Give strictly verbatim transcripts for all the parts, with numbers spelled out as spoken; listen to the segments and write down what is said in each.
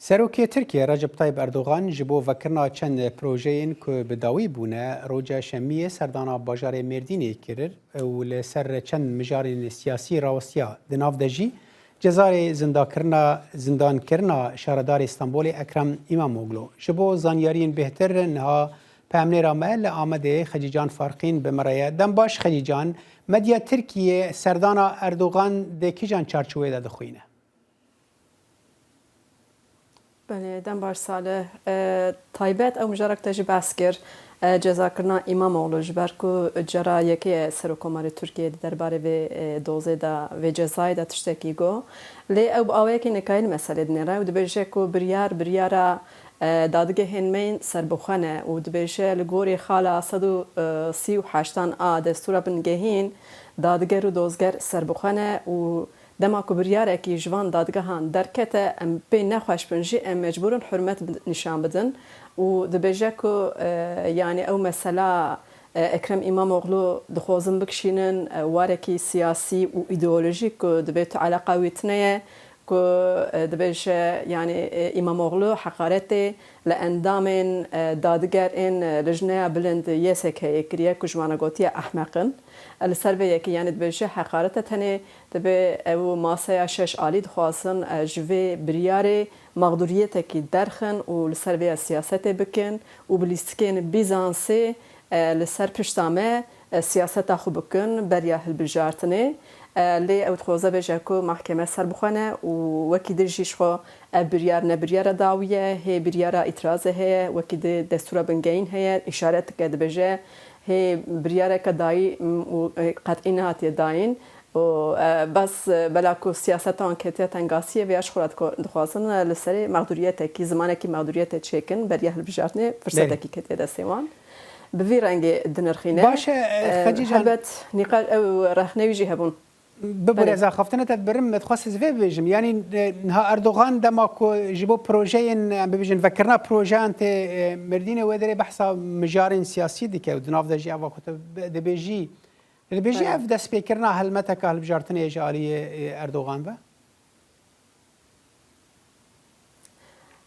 Serokê Tirkiyê Recep Tayyip Erdogan ji bo vekirina çend projeyên ku bi dawî bûne, roja Şemiyê serdana bajarê Mêrdînê kir û li ser çend mijarên siyasî rawestiya. Di nav de jî cezayê zindakirina, zindankirina Şaredarê Stenbolê Ekrem Îmamoglu. Ji bo zanyariyên bêhtir, niha peyamnêra me li Amedê Xecîcan Farqîn bi me re ye. Dem baş Xecîcan, medya Tirkiyê serdana Erdogan di kîjan çarçoveyê de dixwîne? Belê, dem baş Salih. E, taybet ew mijarek te jî behs kir. E, cezakirina Îmamoğlu ji ber ku cara yekê ye Serokkomarê Tirkiyê di derbarê vê, e, dozê de, vê cezayê de tiştekî got. Lê ew bi awayekî nikayî li meselê dinêre û dibêje ku biryar, biryara, e, dadgehên me yên serbixwe ne û dibêje li gorî xala sed û sî û heştan a destûra bingehîn, dadger û dozger serbixwe ne û dema ku biryarekî ji van dadgehan derkete, em pê nexweş bin jî, em mecbûr in hurmet bi-, nîşan bidin û dibêje ku, e, yanî ew mesela, e, Ekrem Îmamoğlu dixwazin bikişînin, e, warekî siyasî û îdeolojîk ku divê tu eleqa wî tune ye, ku, e, dibêje, yanî, e, Îmamoğlu heqaretê li endamên, e, dadiger ên, e, Lijneya Bilind Y S K'yê kiriye ku ji wan re gotiye ehmeq in. E, li ser vê yekê, yanî dibêje heqarete tenê Divê ew maseya şeş alî dixwazin, e, ji vê biryarê mexdûriyetekî derxin û li ser vêya siyasetê bikin û bi lîstikên Bîzansê, e, li ser pişta me, e, siyaseta xwe bikin beriya hilbijartinê. E, lê ew dixwaze bêje ku mahkeme serbixwe ne û wekî din jî ji xwe ev biryar ne biryara dawî ye, hê biryara îtirazê heye, wekî di destûra bingehîn heye, îşaret dike, dibêje, hê biryareke dayî, m, û, e, qet'î nehatiye dayîn. Û, e, bes, e, bela ku siyaseta wan ketiye tengasiyê, vêya ji xwe re diko-, dixwazin, e, li serê mexdûriyetekî, zimanekî mexdûriyetê çêkin, beriya hilbijartinê firsetekî ketiye destê wan. Bi vî rengê dinirxîne. Baş e, e, Xecî can. Helbet nîqaş ew rexnê wî jî hebûn. Bibû rêza xeftine te birim, me dixwest ez vê bibêjim. Yanî, e, niha Erdogan dema ku ji bo projeyên, em bibêjin, vekirina projeyan tê, e, Mêrdînê wê derê behsa mijarên siyasî dike û di nav de jî eva ku tu bi-, dibêjî, Li dibêjî ev destpêkirina helmeteka hilbijartinê ji aliyê, e, Erdogan ve?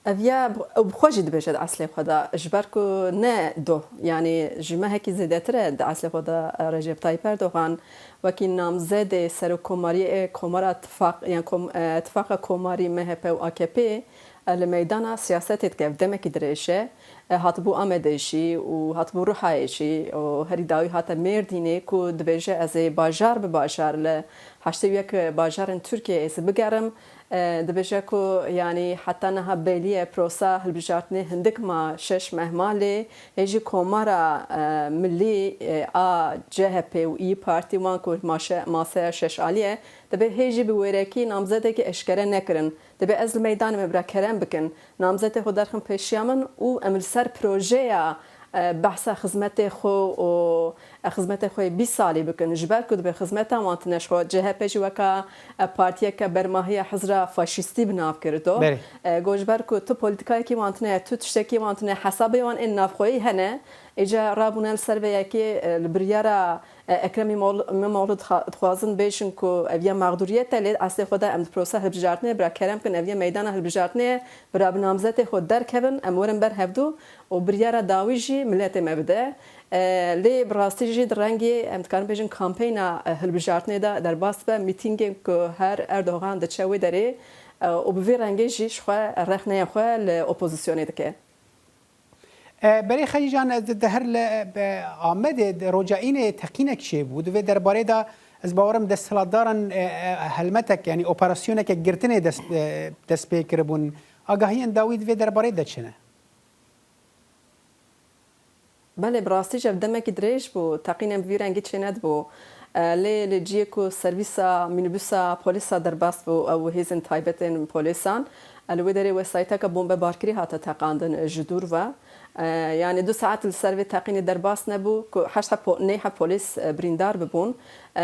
Ev ya bi-, ew bi xwe jî dibêje di eslê xwe de, ji ber ku ne doh, yanî ji mehekî zêdetir e di eslê xwe de, e, Recep Tayyip Erdogan wekî namzedê serokkomariyê Komara Tifaq, yan kom-, e, Tifaqa Komarî M H P û A K P, e, li meydana siyasetê dike, ev demekî dirêj e. E, hatibû Amedê jî û hatibû Rihayê jî û herî dawî hate Mêrdînê ku dibêje, ez ê bajar bi bajar li heştê û yek bajarên Tirkiyeyê ez ê bigerim. E, dibêje ku, yanî, heta niha belî ye, prosa hilbijartinê hindik ma, şeş meh ma lê, hê jî Komara, e, Milî, e, a C H P û İYİ Partî wan ku maşe-, maseya şeş alî ye, dibê hê jî bi wêrekî namzedekî eşkere nekirin. Dibê ez li meydanê me bira kerem bikin, namzetê xwe derxin pêşiya min û em li ser projeya, e, behsa xizmetê xwe û, e, xizmetê xwe yê bîst salî bikin. Ji ber ku dibê xizmeta wan tune ji xwe, C H P jî weka, e, partiyeke bermahiya hizra faşîstî bi nav girto. Belê. E, got ji ber ku tu polîtikayekî wan tune ye, tu tiştekî wan tune, hesabê wan ên navxweyî hene. Îca rabûne li ser vê yekê, e, li biryara E, Ekrem Îmol-, Îmamoğlu dixa-, dixwazin bêjin ku ev ya mexdûriyet e, lê eslê xwe de em di prosa hilbijartinê bira kerem kin, ev ya meydana hilbijartinê ye, bira bi namzetê xwe derkevin, em werin ber hevdû û biryara dawî jî miletê me bide. E, lê bi rastî jî di rengê, em dikarin bêjin, kampeyna, e, hilbijartinê de derbas dibe, mîtîngên ku her Erdogan diçe wê derê, e, û bi vî rengê jî ji xwe rexneyên xwe li opozisyonê dike. E, Berê Xecîcan, ez di her li, e, Amedê di roja înê teqînek çêbû. Di vê derbarê de ez bawerim desthilatdaran, e, e, helmetek, yanî operasyoneke girtinê dest, e, dest pê kiribûn. Agahiyên dawî di vê derbarê de çi ne? Belê, bi rastî jî ev demekî dirêj bû, teqînên bi vî rengî çênedibû. E, lê li ciyê ku servîsa mînîbusa polîsa derbas bû, ew hêzên taybetên polîsan, e, li wê derê wesayîteke bombebarkirî hate teqandin, e, ji dûr ve. E, yanî du saet li ser vê teqînê derbas nebû ku heşt heb po-, neh heb polîs, e, birîndar bibûn. E,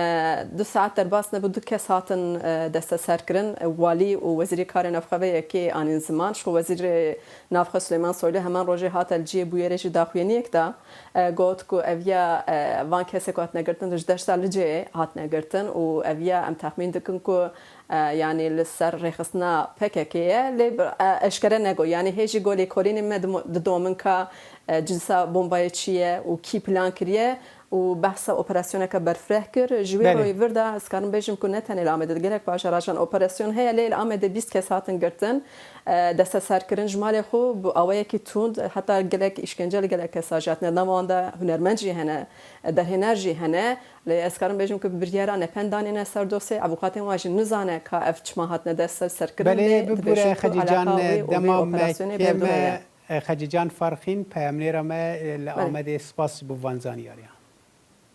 du saet derbas nebû, du kes hatin, e, desteserkirin. E, walî û wezîrê karê navxwe vê yekê anîn ziman. Ji xwe wezîrê navxwe Silêman Soylu heman rojê hate li cihê bûyerê jî daxuyaniyek da. E, got ku ev ya, e, van kesê ku hatine girtin ji deşta Licê hatine girtin û ev ya em texmîn dikin ku E, yanî li ser rêxistina P K K ye, lê bi, e, eşkere negot. Yanî hê jî ku lêkolînê me dimo-, didomin ka, e, cinsa bombayê çi ye û kî plan kiriye û behsa operasyoneke berfireh kir. Ji wê Belê. royê vir de ez karim bêjim ku ne tenê li Amedê, gelek bajaran operasyon heye, lê li Amedê bîst kes hatin girtin, e, desteserkirin ji malê xwe bi awayekî tund, heta gelek îşkence li gelek kesa jî hatine. Nava wan de hunermend jî hene, e, derhêner jî hene. Lê ez karim bêjim ku biryara nepen danîne ser dosyê, avûkatên wan jî nizane ka ev çima hatine desteserkirin, Belê, lê bibûre dibêjin ku Xecî Can, alaka wê û vê dema me operasyonê kêm berdû heye. e, Xecî Can Farxîn, peyamnêra me, e, li Belê. Amedê, spas ji bo van zanyariyan.